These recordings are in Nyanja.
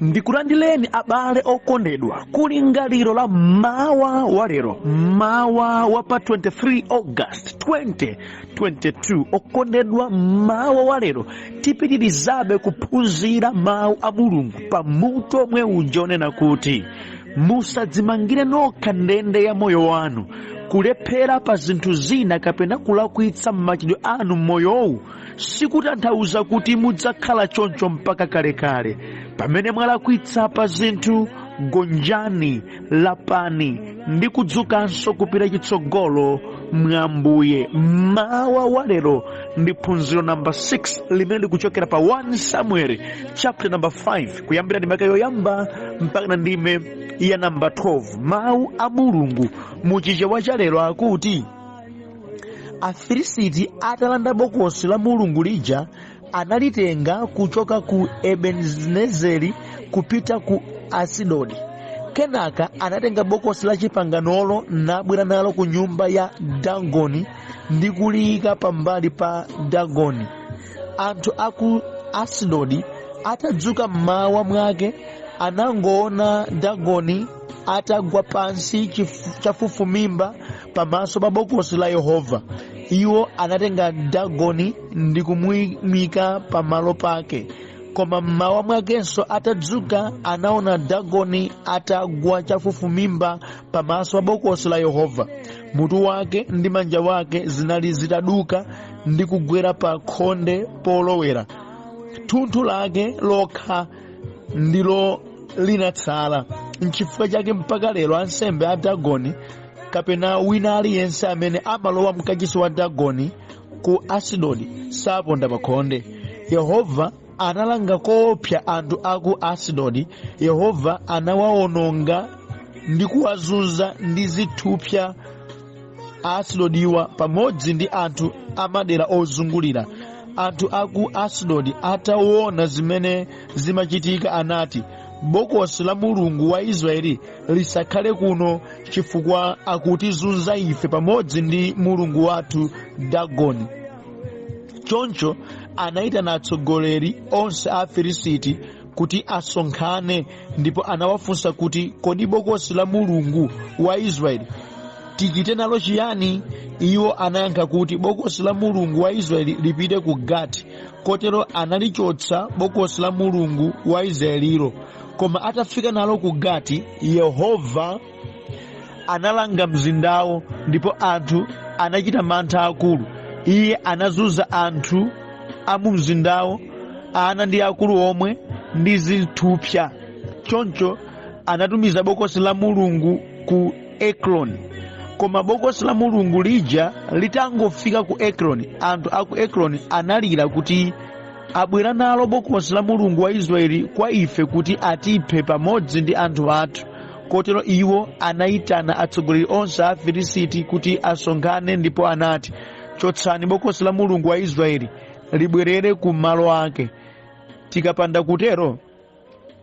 Ndikulandireni abale okondedwa kulingaliro la mawa wa lero, mawa wa pa 23 August 2022. Okondedwa, mawa wa lero tipitirizabe kuphunzira mawu a Mulungu pa mutu omwe uja onena kuti musadzimangire nokha ndende ya moyo wanu. Kulephera pa zinthu zina kapena kulakwitsa m'machitidwe anu m'moyowu sikutanthauza kuti mudzakhala choncho mpaka kalekale. Pamene mwalakwitsa pa zinthu, gonjani, lapani ndi kudzukanso kupita chitsogolo mwa Ambuye. Mawa wa lero ndi phunziro namba 6 limene likuchokera pa 1 Samuel chapter number 5 kuyambira ndime yoyamba mpaka na ndime ya namba 12. Mawu a Mulungu mu Chichewa cha lero akuti, Afilisiti atalanda bokosi la Mulungu lija, analitenga kuchoka ku Ebenezeri kupita ku Asidodi. Kenaka anatenga bokosi la chipanganolo nabwera nalo ku nyumba ya Dagoni ndi kuliyika pambali pa Dagoni. Anthu a ku Asidodi atadzuka mmawa mwake, anangoona Dagoni atagwa pansi chafufumimba pamaso pa bokosi la Yehova. Iwo anatenga Dagoni ndi kumuyimika pamalo pake. Koma mmawa mwakenso atadzuka, anaona Dagoni atagwa chafufumimba pamaso pa bokosi la Yehova. Mutu wake ndi manja wake zinali zitaduka ndi kugwera pa khonde polowera. Thunthu lake lokha ndilo linatsala. Nchifukwa chake mpaka lero ansembe a Dagoni kapena wina aliyense amene amalowa mkachisi wa Dagoni ku Asidodi saponda pakhonde. Yehova analanga koopsa anthu a ku Asidodi. Yehova anawawononga ndi kuwazunza ndi zithupsa Aasidodiwa pamodzi ndi anthu amadera ozungulira. Anthu a ku Asidodi ataona zimene zimachitika anati, Bokosi la Mulungu wa Israeli lisakhale kuno chifukwa akutizunza ife pamodzi ndi mulungu wathu Dagoni. Choncho anayitana atsogoleri onse a Afilisiti kuti asonkhane ndipo anawafunsa kuti, Kodi bokosi la Mulungu wa Israeli tichite nalo chiyani? Iwo anayankha kuti, Bokosi la Mulungu wa Israeli lipite ku Gati. Kotero analichotsa bokosi la Mulungu wa Israelilo. Koma atafika nalo ku Gati, Yehova analanga mzindawo ndipo anthu anachita mantha akulu. Iye anazunza anthu a mu mzindawo, ana ndi akulu omwe, ndi zithupsa. Choncho anatumiza bokosi la Mulungu ku Ekroni. Koma bokosi la Mulungu lija litangofika ku Ekroni, anthu a ku Ekroni analira kuti, Abwera nalo bokosi la Mulungu wa Israeli kwa ife kuti atiphe pamodzi ndi anthu athu. Kotero iwo anayitana atsogoleri onse a Afilisiti kuti asonkhane ndipo anati, Chotsani bokosi la Mulungu wa Israeli libwerere ku malo ake. Tikapanda kutero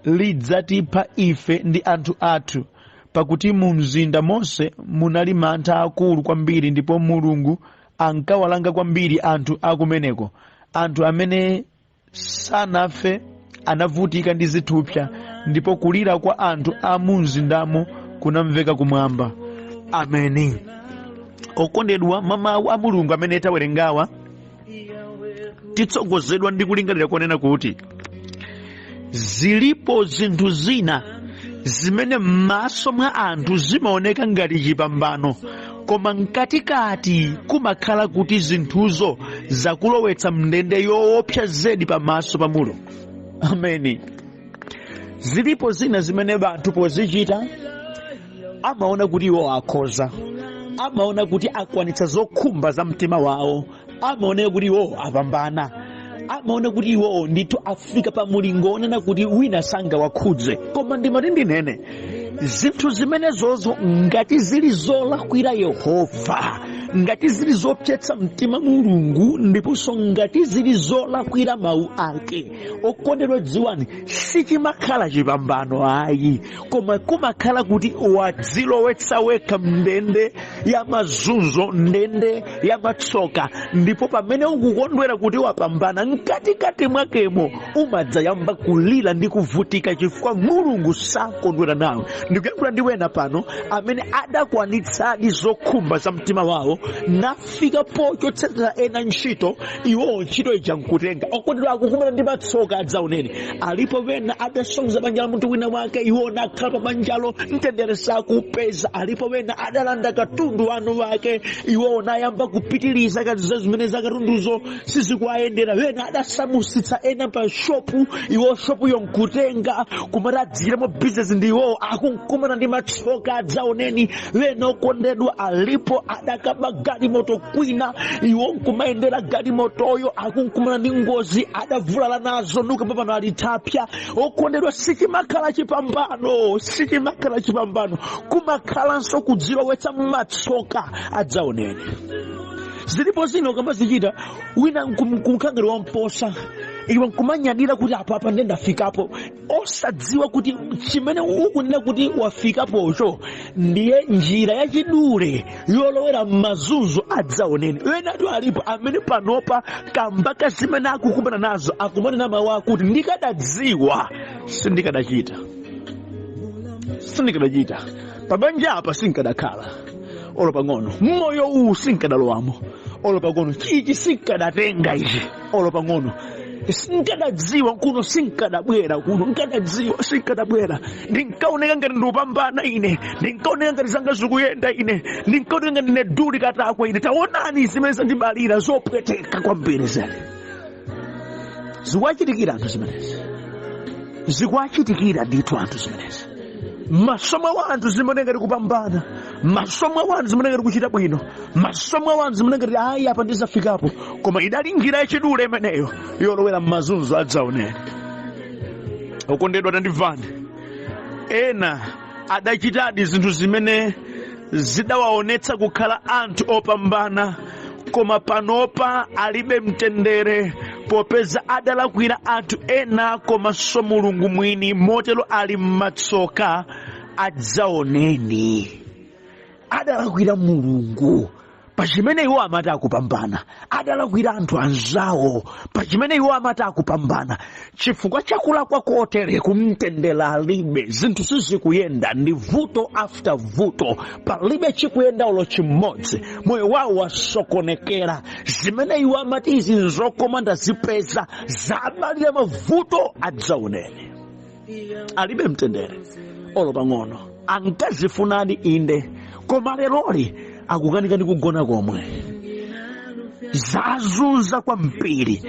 lidzatipha ife ndi anthu athu. Pakuti mu mzinda monse munali mantha akulu kwambiri ndipo Mulungu ankawalanga kwambiri anthu akumeneko. Anthu amene sanafe anavutika ndi zithupsa, ndipo kulira kwa anthu a mu mzindamo kunamveka kumwamba. Ameni. Okondedwa, mwa mawu a Mulungu amene tawerengawa, titsogozedwa ndi kulingalira konena kuti zilipo zinthu zina zimene m'maso mwa anthu zimaoneka ngati chipambano, koma mkatikati kumakhala kuti zinthuzo zakulowetsa mndende yoopsa zedi pamaso pa Mulungu. Ameni. Zilipo zina zimene anthu pozichita amaona kuti iwo akhoza, amaona kuti akwanitsa zokhumba za mtima wawo, amaoneka kuti iwowo apambana, amaona kuti iwowo ndithu afika pa mulingo onena kuti wina sangawakhudze. Koma ndimati ndinene, zinthu zimenezozo ngati zili zolakwira Yehova, Ngati zili zopsetsa mtima Mulungu ndiponso ngati zili zolakwira mawu ake, okondedwa, dziwani, sichimakhala chipambano ayi, koma kumakhala kuti wadzilowetsa wekha mndende ya mazunzo, ndende ya matsoka. Ndipo pamene ukukondwera kuti wapambana, mkatikati mwakemo umadzayamba kulira ndi kuvutika, chifukwa Mulungu sakondwera nawe. Ndikuyankhula ndi wena pano amene adakwanitsadi zokhumba za mtima wawo, nafika pochotsera ena ntchito, iwowo ntchito ija nkutenga. Okondedwa, akukumana ndi matsoka adzaoneni. Alipo wena adasonza banja la munthu wina wake, iwo nakhala pa banjalo, mtendere sakupeza. Alipo wena adalanda katundu wanu wake, iwowo nayamba kupitiliza kazi zimene za katunduzo sizikuwayendera. Wena adasamusitsa ena pa shopu, iwo shopuyo nkutenga, kumati adziyiramo bizinesi, ndi iwowo akunkumana ndi matsoka adzaoneni. Wena, okondedwa, alipo adakaba galimoto kwina, iwo nkumayendera galimotoyo, akunkumana ndi ngozi, adavulala nazo, nukamba pano ali thapya. Okondedwa, sichimakhala chipambano, sichimakhala chipambano, kumakhalanso kudzilowetsa mmatsoka adzaoneni. Zilipo zina ukamazichita, wina nkumkhangati wamposa, iwe nkumanyadira kuti apo apa ndiye ndafikapo, osadziwa kuti chimene ukunena kuti wafikapocho ndiye njira yachidule yolowera m'mazunzo adzaoneni. Enatu alipo amene panopa kamba ka zimene akukumana nazo akumanena mawu akuti, "Ndikadadziwa sindikadachita, sindikadachita pabanja apa, sinkadakhala olo pang'ono, moyo uwu sinkadalowamo olo pang'ono, chichi sinkadatenga ichi olo pang'ono, sinkadadziwa kuno sinkadabwera kuno, nkadadziwa sinkadabwera. Ndinkaoneka ngati ndikupambana ine, ndinkaoneka ngati zanga zikuyenda ine, ndinkaoneka ngati ndine duli katakwe ine. Taonani zimene zandibalira, zopweteka kwambiri zedi." Zikuwachitikira anthu zimenezi, zikuwachitikira ndithu anthu zimenezi. Masomo wa anthu zimaoneka ngati kupambana, masomo wa anthu zimaoneka ngati kuchita bwino, masomo wa anthu zimaoneka ngati ayi, apa ndizafikapo, koma idali njira yachidule imeneyo yolowera m'mazunzo adzaoneni. Okondedwa, tandimvani. Ena adachitadi zinthu zimene zidawaonetsa kukhala anthu opambana, koma panopa alibe mtendere, popeza adalakwira anthu ena komanso Mulungu mwini, motero ali m'matsoka adzaoneni. Adalakwira Mulungu pachimene iwo amati akupambana, adalakwira anthu anzawo pachimene iwo amati akupambana. Chifukwa chakulakwa kotere, kumtendere alibe, zinthu sizikuyenda, ndi vuto after vuto, palibe chikuyenda olo chimodzi. Moyo wawo wasokonekera. Zimene iwo amati izi nzokoma, ndazipeza, zabalira mavuto adzaoneni. Alibe mtendere olo pang'ono. Ankazifunadi inde, koma leroli akukanika ndi kugona komwe, zazunza kwambiri.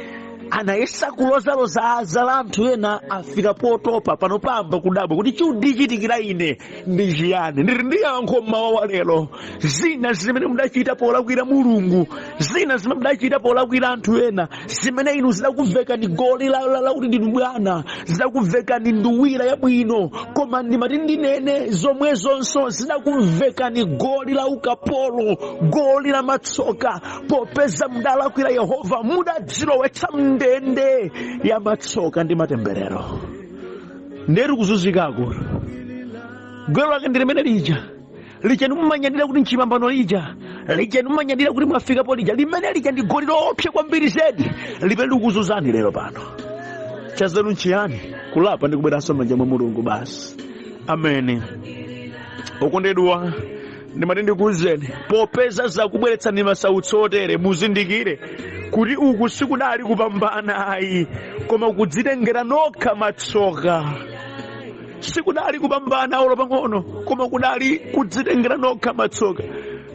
Anayesa kulozaloza azala anthu ena, afika potopa, pano pamba kudabwa kuti chikundichitikira ine ndi chiyani? Ndili ndi yankho mmawa wa lero. Zina zimene mudachita polakwira Mulungu, zina zimene mudachita polakwira anthu ena, zimene inu zidakuvekani goli lakuti ndinu bwana, zidakuvekani nduwira yabwino, koma ndimati ndinene zomwezonso zidakuvekani goli la ukapolo, goli la matsoka, popeza mudalakwira Yehova, mudadzilowetsa mndende ya matsoka ndi matemberero. Nderu kuzunzikako, gwero lake ndi limene lija lija nimumanyadira kuti nchipambano lija, lija nimumanyadira kuti mwafikapo lija, limene lija ndi goli loopsa kwambiri zedi limene likuzunzani lero pano. Chazelu nchiyani? Kulapa ndi kubweranso m'manja mwa Mulungu basi. Ameni. Okondedwa, ndimati ndikuwuzeni, popeza zakubweretsani masautso otere, muzindikire kuti uku sikudali kupambana ayi, koma kudzitengera nokha matsoka. Sikudali kupambana olo pang'ono, koma kudali kudzitengera nokha matsoka.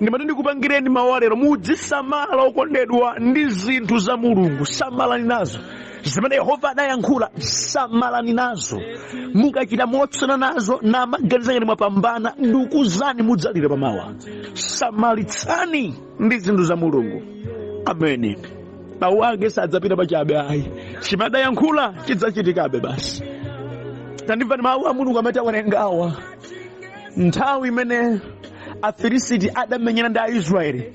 Ndimati ndikupangireni mawu alero, mudzisamala, okondedwa, ndi zinthu za Mulungu. Samalani nazo zimene Yehova adayankhula, samalani nazo. Mukachita motsana nazo namaganiza ngati mwapambana, ndikuzani, mudzalira pamawa. Samalitsani ndi zinthu za Mulungu. Ameni. Mawu ake sadzapita pachabe ayi, chimene adayankhula chidzachitikabe basi. Tandimvani mawu a Mulungu amene tawerengawa. Nthawi imene Afilisiti adamenyana ndi Aisraeli,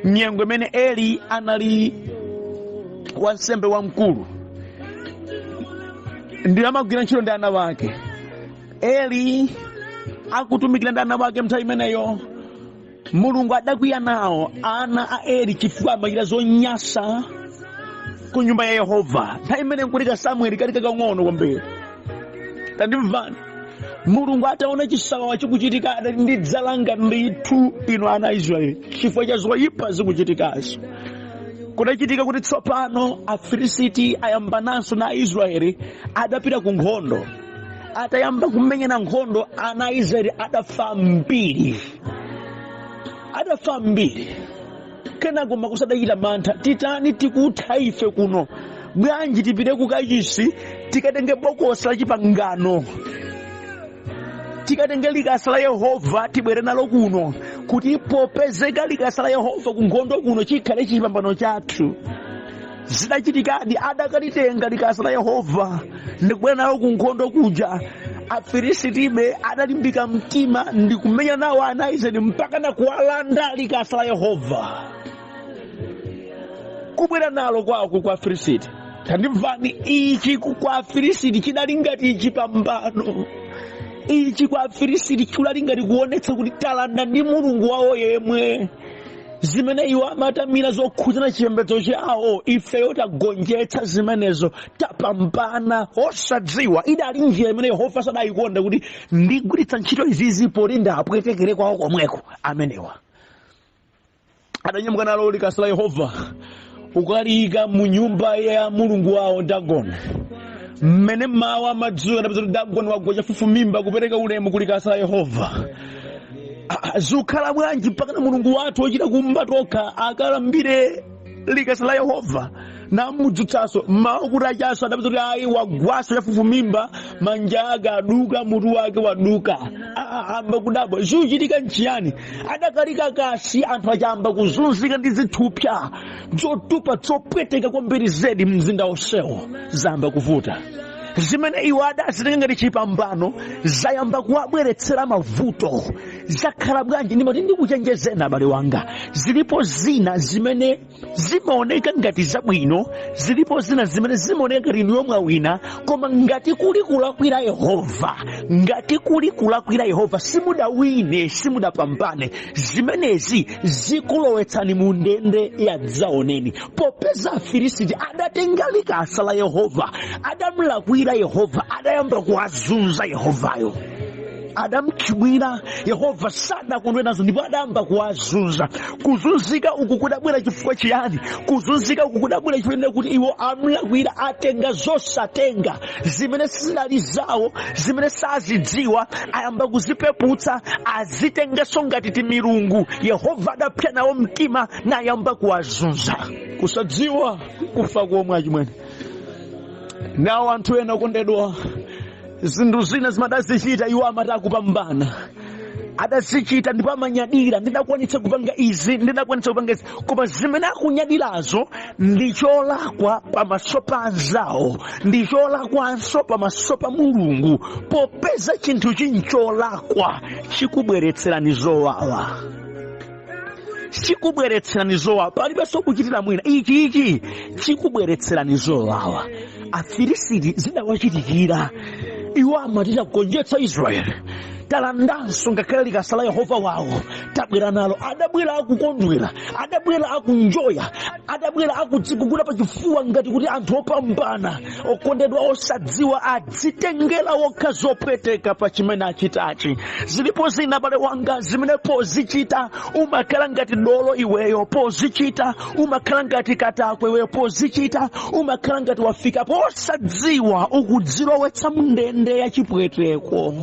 Nyengo imene Eli anali wansembe wamkulu ndi amagwira ntchito ndi ana wake. Eli akutumikira ndi ana wake nthawi imeneyo, Mulungu adakwiya nawo ana a Eli chifukwa amachita zonyasa ku nyumba ya Yehova. Nthawi imene nkuti ka Samueli kali kakang'ono kwambiri. Tandimvani, Mulungu ataona chisawawa chikuchitika adati, ndidzalanga ndithu inu ana a Israeli chifukwa cha zoyipa zikuchitikazo. Kudachitika kuti tsopano Afilisiti ayambananso na Aisraeli, adapita ku nkhondo. Atayamba kumenyana nkhondo, ana a Israeli adafa mbiri, adafa mbiri. Kenako makosi adachita mantha, titani? Tikutha ife kuno. Bwanji tipite ku kachisi tikatenge bokosi la chipangano, tikatenge likasa la Yehova, tibwere nalo kuno, kuti popezeka likasa la Yehova ku nkhondo kuno chikhale chipambano chathu. Zidachitikadi, adakalitenga likasa la Yehova ndikubwera nalo ku nkhondo kuja. Afilisitibe adalimbika mtima ndikumenya nawo ana a Israeli mpaka nakuwalanda likasa la Yehova, kubwera nalo kwawo kwa Afilisiti. Tandimvani, ichi kwa Afilisiti chidali ngati chipambano. Ichi kwa Afilisiti chidali ngati kuonetsa kuti talanda ndi Mulungu wawo yemwe. Zimene iwo amatamira zokhudzana chipembedzo chawo, ifeyo tagonjetsa zimenezo, tapambana. Osadziwa idali njira imene Yehova sadayikonda, kuti ndigwiritsa ntchito izizi poti ndapwetekere kwawo komweko. Amenewa adanyamuka nalo likasa la Yehova ukaliyika mu nyumba ya mulungu wawo Dagoni. Mmene mmawa amadzuka, adapeza kuti Dagoni wagwa chafufumimba kupereka ulemu ku likasa la Yehova. Zikukhala bwanji mpakana Mulungu wathu wochita kumba tokha akalambire likasa la Yehova? Namudzutsanso mmawa kuti achaso, adapeza kuti ayi, wagwaso chafufumimba, manja ake aduka, mutu wake waduka. Amba kudabwa, zikuchitika nchiyani? Adakalika kasi, anthu achamba kuzunzika ndi zithupsa zotupa zopweteka kwambiri zedi. Mzinda onsewo zamba kuvuta. Zimene iwo adazitenga ngati chipambano zayamba kuwabweretsera mavuto. Zakhala bwanji? Ndimati ndikuchenjezeni abale wanga, zilipo zina zimene zimaoneka ngati zabwino, zilipo zina zimene zimaoneka ngati inuyo mwawina, koma ngati kuli kulakwira Yehova, ngati kuli kulakwira Yehova, simudawine, simudapambane. Zimenezi zikulowetsani mu ndende ya dzaoneni. Popeza Afilisiti adatenga likasa la Yehova, adamlakwira Yehova, adayamba kuwazunza Yehovayo, adamchimwira Yehova, sadakondwe nazo ndipo adayamba kuwazunza. Kuzunzika uku kudabwera chifukwa chiyani? Kuzunzika uku kudabwera chifukwa kuti iwo amlakwira, atenga zosatenga zimene sizidali zawo, zimene sazidziwa, ayamba kuzipeputsa, azitengenso ngati timilungu. Yehova adapsa nawo mtima nayamba kuwazunza. Kusadziwa kufa komwe, achimwene. Nawo anthu ena okondedwa, zinthu zina zimadazichita iwo amati akupambana, adazichita ndipo amanyadira, ndidakwanitsa kupanga izi, ndidakwanitsa kupanga izi. Koma zimene akunyadirazo ndi cholakwa pamaso pa anzawo, ndi cholakwanso pamaso pa Mulungu. Popeza chinthu chincholakwa, chikubweretserani zowawa, chikubweretserani zowawa. Palibenso kuchitira mwina, ichi chikubweretserani zowawa. Afilisiti zidawachitikira. Iwo amati tagonjetsa Israeli, talandanso ngakhale likasa la Yehova wawo, tabwera nalo. Adabwera akukondwera, adabwera akunjoya, adabwera akudziguguda pachifuwa ngati kuti anthu opambana. Okondedwa, osadziwa adzitengera wokha zopweteka pa chimene achitachi. Zilipo zina, abale wanga, zimene pozichita umakhala ngati dolo iweyo, pozichita umakhala ngati katakwe iweyo, pozichita umakhala ngati wafika, posadziwa ukudzilowetsa mndende ya chipweteko,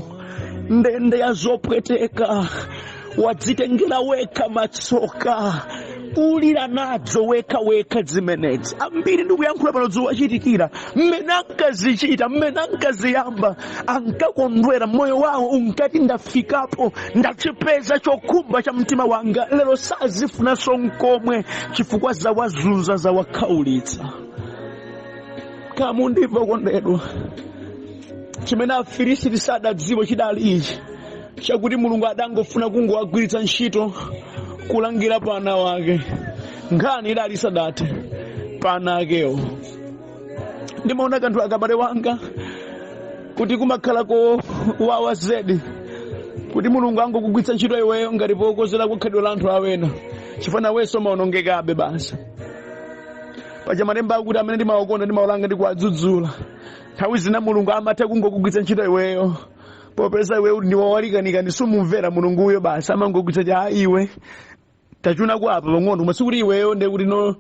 ndende ya zopweteka. Wadzitengera wekha matsoka, ulira nadzo wekha wekha zimenezi. Ambiri ndikuyankhula pano zowachitikira. Mmene ankazichita, mmene ankaziyamba, ankakondwera, moyo wawo unkati ndafikapo, ndachipeza chokhumba cha mtima wanga. Lero sazifunanso nkomwe chifukwa zawazunza, zawakhaulitsa. Kamundimva kondedwa, chimene Afilisiti sadadziwe chidali ichi, chakuti Mulungu adangofuna kungowagwiritsa ntchito kulangira pa ana wake. Nkhani idali isadathe pa ana akewo. Ndimaona kanthu akabale wanga kuti kumakhala kowawa zedi kuti Mulungu angokugwiritsa ntchito iweyo ngati pokozera khalidwe la anthu awena, chifukwa nawenso umaonongekabe basi. Paja malemba akuti amene ndimawakonda ndimawalanga ndi kuwadzudzula. Nthawi zina Mulungu amatha kungokugwiritsa ntchito iweyo, popeza iwe ndi wowalikanikani, sumumvera Mulunguyo, basi amangogwiritsa cha iwe tachuna kwa apa pang'ono, koma sikuti iweyo ndiye kuti no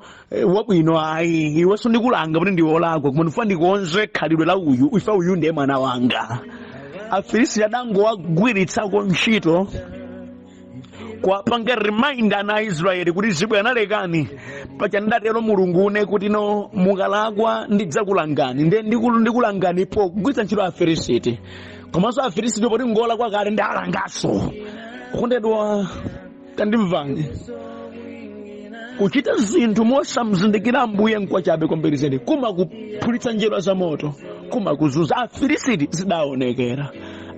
wabwino ayi, iwenso ndikulanga kuti ndiwe wolakwa, koma ndifuna ndikonze khalidwe la uyu, ifa uyu ndiye mwana wanga. Afilisti adangowagwiritsako ntchito kuwapanga remind ana a Israeli kuti zibwana lekani, paja ndatero Mulungu une kuti no mukalakwa ndidzakulangani, ndiye ndikulangani pogwiritsa ntchito Afilisiti, komanso Afilisiti poti ngolakwa kale ndalangaso. Okondedwa, tandimvani, kuchita zinthu mosamzindikira Ambuye nkwachabe kwambiri zedi, kumakuphulitsa njerwa za moto, kumakuzunza. Afilisiti zidaonekera,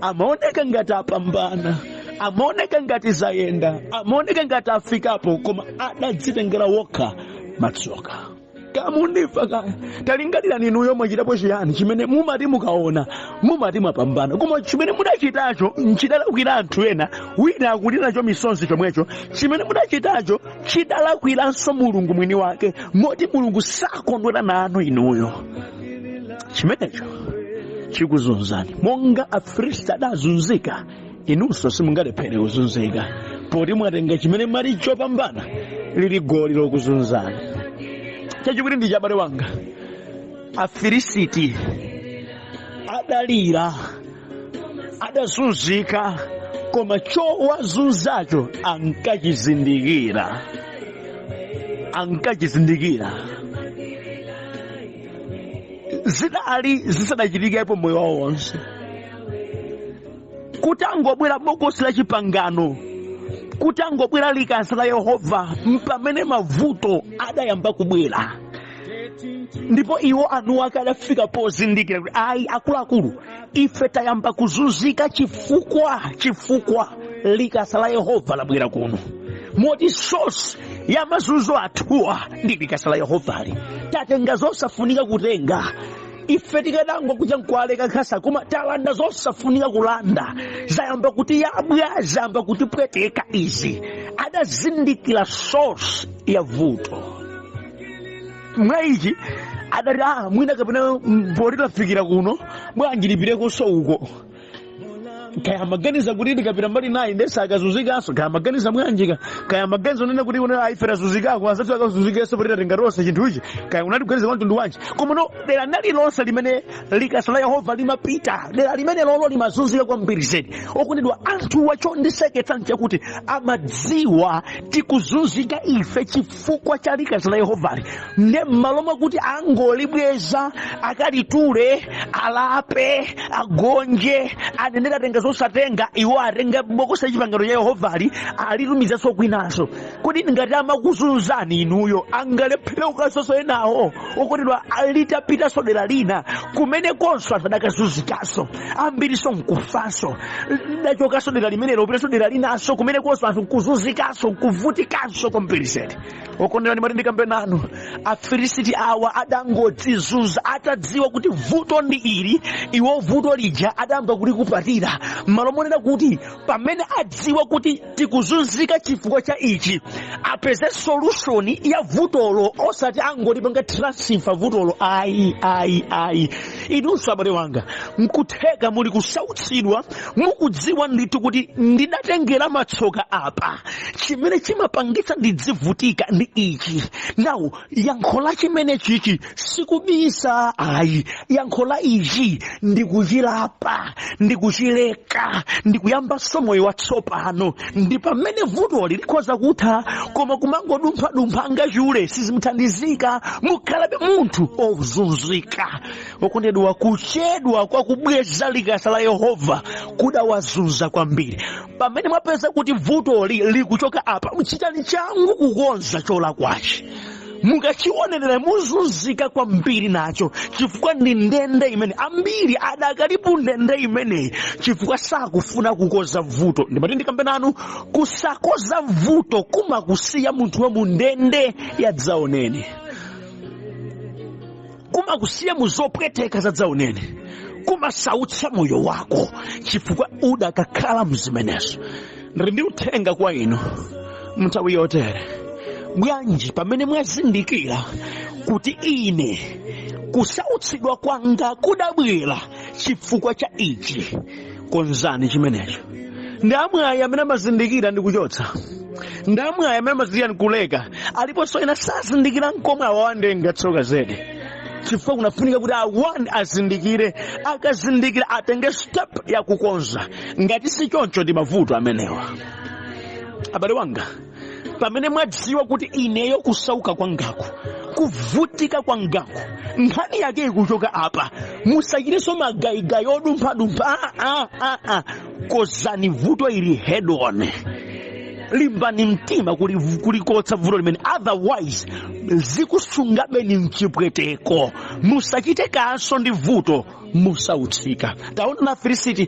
amaoneka ngati apambana, amaoneka ngati zayenda, amaoneka ngati afikapo, koma adadzitengera wokha matsoka. Kamundifa kaya, talingalirani inuyo, mwachitapo chiyani chimene mumati mukaona mumati mwapambana, koma chimene mudachitacho nchidalakwira anthu ena, wina akuti nacho misonzi chomwecho chimene mudachitacho chidalakwiranso Mulungu mwini wake, moti Mulungu sakondwera nanu inuyo, chimenecho chikuzunzani monga Afilisti adazunzika. Inunso simungalephere kuzunzika poti mwatenga chimene mali chopambana lili goli lokuzunzani. Chachiwiri ndi chabale wanga, Afilisiti adalira, adazunzika, koma chowazunzacho ankachizindikira, ankachizindikira. Zidali zisadachitikepo moyo wawo wonse kuti angobwera bokosi la chipangano, kuti angobwera likasa la Yehova, mpamene mavuto adayamba kubwera. Ndipo iwo anu ake adafika pozindikira kuti ayi, akuluakulu, ife tayamba kuzunzika chifukwa likasa la Yehova labwera kuno, moti source ya mazunzo athuwa ndi likasa la Yehovali. Tatenga zosafunika kutenga ife, tikadango kucha nkualeka nkhasa, koma talanda zosafunika kulanda, zayamba kuti yabwa, zayamba kutipweteka izi. Adazindikira source ya vuto. Mwa ichi adati, ah, mwina kapena poti tafikira kuno, bwanji lipirekonso uko? Kaya amaganiza kuti ndikapita mbali nayi ndese akazunzikanso, kaya amaganiza mwanjika, kaya amaganiza unena kuti une ife tazunzikako, anzathu akazunzikenso poti tatenga tonse chinthu ichi, kaya unati kuganiza kwa mtundu wanji. Koma no dera lililonse limene likasa la Yehova limapita, dera limene lolo limazunzika kwambiri zedi. Okondedwa, anthu wachondiseketsa nchakuti amadziwa tikuzunzika ife chifukwa cha likasa la Yehovali, nde m'malo mwakuti angolibweza, akalitule, alape, agonje, anenera atenga zosatenga, iwo atenga bokosi la chipangano cha Yehovali alitumizanso kwinanso. Kodi ngati amakuzunzani inuyo, angalephere kukazunza enawo? Okondedwa, litapitanso dera lina, kumenekonso anthu adakazunzikanso ambiriso nkufanso. Lidachokanso dera limenelo kupitanso dera linanso, kumenekonso anthu nkuzunzikanso, nkuvutikanso kwambiri zedi. Okondedwa, ndimati ndikambe nanu, Afilisiti awa adangodzizunza atadziwa kuti vuto ndi ili. Iwo vuto lija adayamba kulikupatira, m'malo monena kuti pamene adziwa kuti tikuzunzika chifukwa cha ichi, apeze solution ya vutolo, osati angolipanga transfer vutolo. Ayi, ayi, ayi. Inunso abale wanga, nkutheka muli kusautsidwa, mukudziwa ndithu kuti ndidatengera matsoka apa, chimene chimapangitsa ndidzivutika ndi ichi. Now yankho la chimene chichi sikubisa ayi, yankho la ichi ndikuchilapa, ndikuchileka, ndikuyambanso moyo watsopano, ndi pamene vutoli likhoza kutha. Koma kumangodumphadumpha ngachule sizimuthandizika, mukhalabe munthu ozunzika. Okondedwa, kuchedwa kwa kubweza likasa la Yehova kudawazunza kwambiri. Pamene mwapeza kuti vutoli likuchoka apa, chitani changu kukonza cholakwachi. Mukachionerera muzunzika kwambiri nacho, chifukwa ndi ndende imene ambiri adakalipo ndende imeneyi, chifukwa sakufuna kukoza vuto. Ndimati ndikambe nanu, kusakoza vuto kumakusiya munthuwe mu ndende yadzaoneni, kumakusiya mu zopweteka zadzaoneni, kumasautsa moyo wako chifukwa udakakhala mzimenezo. Ndili ndi uthenga kwa inu mnthawi yotere. Bwanji pamene mwazindikira kuti ine kusautsidwa kwanga kudabwera chifukwa cha ichi, konzani chimenecho. Ndi amwayi amene amazindikira ndi kuchotsa, ndi amwayi amene amazindikira ndi kuleka. Aliponso ena sazindikira nkomwe, awawa ndenga tsoka zedi, chifukwa kunafunika kuti awani azindikire. Akazindikira atenge step yakukonza. Ngati si choncho, ndi mavuto amenewa. Abale wanga, pamene mwadziwa kuti ineyo kusauka kwangaku, kuvutika kwangaku, nkhani yake ikuchoka apa, musachitenso magayigayi odumphadumpha. Kozani vuto ili head on, limbani mtima kulikonza vuto limene, otherwise zikusungabeni mchipweteko. Musachite kanso ndi vuto, musautsika. Taona, na Afilisiti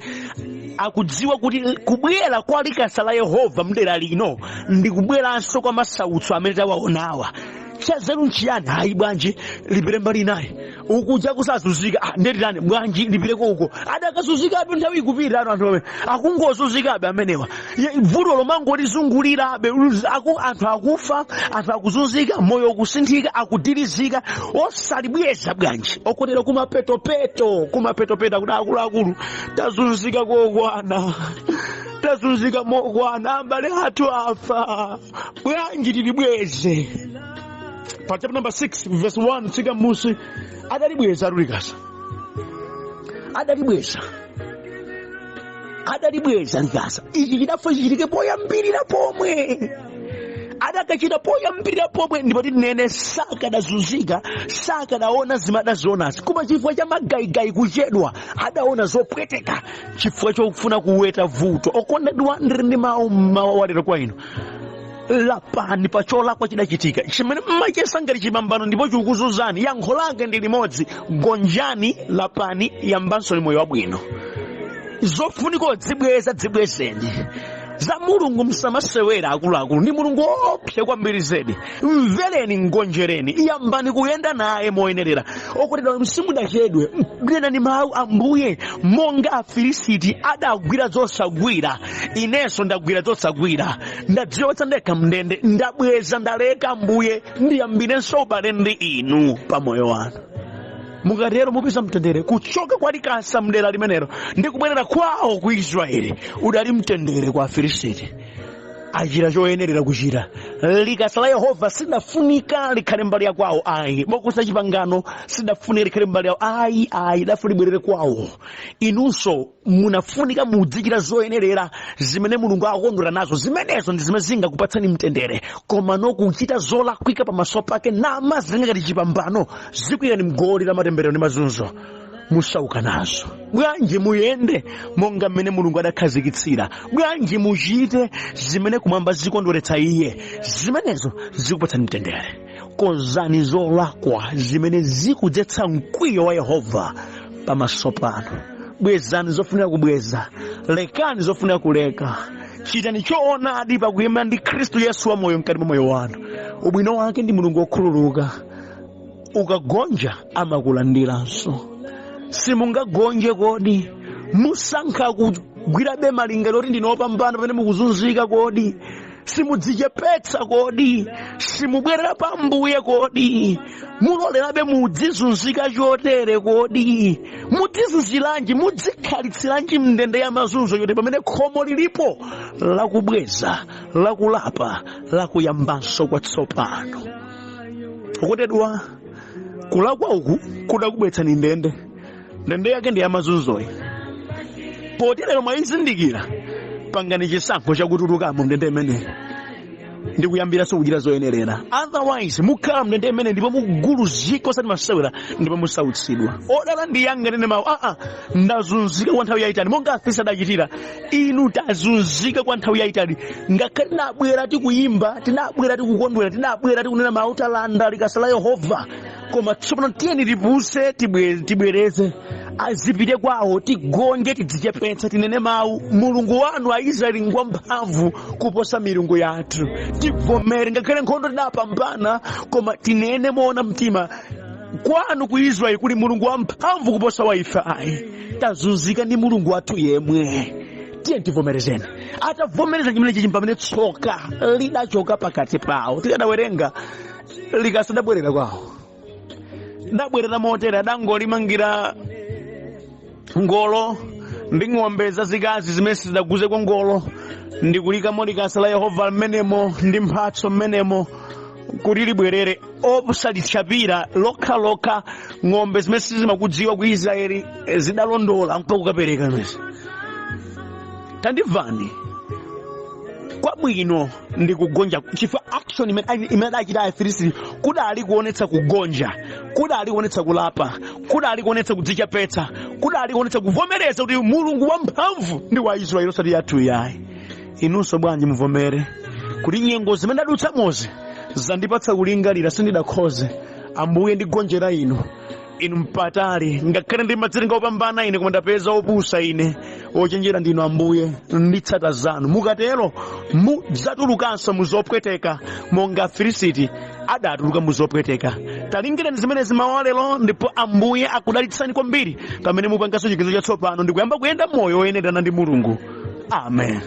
akudziwa kuti kubwera kwa likasa la Yehova mdera lino ndi kubweranso kwa masautso amene tawaonawa. Chazeru nchiyani? Hayi, bwanji lipire mbali inayi ukuja kusazunzika? Ah, ndetirani bwanji lipireko uko adakazunzikabe? Nthawi ikupita, anthu amene akungozunzikabe amenewa. Vuto lomangolizungulirabe, anthu akufa, anthu akuzunzika, moyo ukusinthika, akudirizika, osalibweza bwanji? Okotera kumapetopeto, kumapetopeto akuti akuluakulu, tazunzika kokwana, tazunzika mokwana, abale athu afa, bwanji tilibweze? Pa chapter number 6 verse 1 tsika m'musi, adalibweza likasa, adalibweza, adalibweza likasa. Ichi chidafa chichitike poyambirira pomwe. Adakachita poyambirira pomwe, ndipo tinene sakadazunzika, sakadaona zimadazionazi. Koma chifukwa cha magayigayi, kuchedwa, adaona zopweteka chifukwa chofuna kuweta vuto. Okondedwa, ndili ndi mawu mmawa walero kwa inu. Lapani pa cholakwa chidachitika chimene mmachesa ngati chipambano ndipo chikukuzunzani. Yankho lake ndi limodzi: gonjani, lapani, yambansoni moyo wabwino. Zofunika dzibweza, dzibwezeni. Za Mulungu msamasewera, akuluakulu. Ndi Mulungu woopsa kwambiri zedi. Mvereni, ngonjereni, yambani kuyenda naye moyenerera. Okondedwa, simudachedwe. Nenani mawu: "Ambuye, monga Afilisiti adagwira zosagwira, inenso ndagwira zosagwira, ndadziwotsa ndekha mndende, ndabweza, ndaleka. Ambuye, ndiyambirenso ubale ndi inu pa moyo wanu." Mukatero mupeza mtendere. Kuchoka kwa likasa mdera limenelo ndi kubwerera kwawo ku Israeli udali mtendere kwa Afilisiti. Achita choyenerera kuchita. Likasa la Yehova sidafunika likhale mbali ya kwawo, ayi. Bokosi la chipangano sidafunika likhale mbali yawo, ayi, ayi, dafuna libwerere kwawo. Inunso munafunika mudzichita zoyenerera zimene Mulungu akukondwera nazo. Zimenezo ndi zimene zingakupatsani mtendere. Koma nokuchita zolakwika pamaso pake namazitenga ngati chipambano, zikuyikani mgoli la matemberero ndi mazunzo, musauka nazo. Bwanji muyende monga mmene Mulungu adakhazikitsira? Bwanji muchite zimene kumwamba zikondweretsa iye? Zimenezo zikupatsani mtendere. Konzani zolakwa zimene zikudzetsa mkwiyo wa Yehova pamaso panu. Bwezani zofunika kubweza, lekani zofunika kuleka. Chitani choonadi pakuyima ndi Khristu Yesu wa moyo mkati mwa moyo wanu. Ubwino wake ndi Mulungu wokhululuka. Ukagonja amakulandiranso. Simungagonje kodi? Musankha kugwirabe malingaliro oti ndine wopambana pamene mukuzunzika kodi? Simudzichepetsa kodi? Simubwerera pa Ambuye kodi? Mulolerabe mudzizunzika chotere kodi? Mudzizunziranji? Mudzikhalitsiranji mndende ya mazunzo chotere pamene khomo lilipo lakubweza, lakulapa, lakuyambanso kwatsopano? Okondedwa, kulakwa uku kudakubweretsani ndende. Ndende yake ndi yamazunzoyi. Poti lero mwayizindikira, pangani chisankho chakutulukamo mndende imeneyi. Ndi kuyambiranso kuchita zoyenerera. Otherwise mukhala mndende imene ndipo muguluzika osati masewera, ndipo musautsidwa. Odala ndi anganene mawu aa, ndazunzika kwa nthawi yayitali, monga Afilisti adachitira. Inu tazunzika kwa nthawi yayitali, ngakhale tinabwera tikuyimba, tinabwera tikukondwera, tinabwera tikunena mawu, talanda likasa la Yehova, koma tsopano tiyeni tipuse, tibwereze, azipite kwawo, tigonje, tidzichepetse, tinene mawu, Mulungu wanu Aisraeli ngwamphamvu kuposa milungu yathu. Tivomere ngakhale nkhondo tidapambana, koma tinene moona mtima, kwanu ku Israeli kuli Mulungu wamphamvu kuposa wa ife. Ayi, tazunzika ndi Mulungu wathu yemwe, tiye tivomerezeni. Atavomereza chimenechi, pamene tsoka lidachoka pakati pawo. Tikadawerenga, likasa lidabwerera kwawo, dabwerera motere: adangolimangira ngolo ndi ng'ombe zazikazi zimene sizidaguzeko ngolo, ndi kulikamo likasa la Yehova mmenemo ndi mphatso mmenemo kuti libwerere, osalitchapira lokhalokha. Ng'ombe zimene sizimakudziwa ku Israeli zidalondola mpaka kukapereka mezi. Tandimvani, kwabwino ndi kugonja, chifukwa action imene adachita Afilisti kudali kuonetsa kugonja, kudali kuonetsa kulapa, kudali kuonetsa kudzichepetsa, kudali kuonetsa kuvomereza kuti Mulungu wamphamvu ndi wa Israeli osati yathu yayi. Inunso bwanji muvomere kuti nyengo zimene ndadutsamozi zandipatsa kulingalira, sindidakhoze. Ambuye, ndigonjera inu, inu mpatali. Ngakhale ndimadzitenga opambana ine, koma ndapeza opusa ine, ochenjera ndinu Ambuye, nditsata zanu. Mukatero mudzatulukanso muzopweteka monga Afilisiti adatuluka muzopweteka. Talingirani zimenezi mawa lero, ndipo Ambuye akudalitsani kwambiri pamene mupanganso chiganizo chatsopano ndikuyamba kuyenda moyo woyenerana ndi Mulungu. Amen.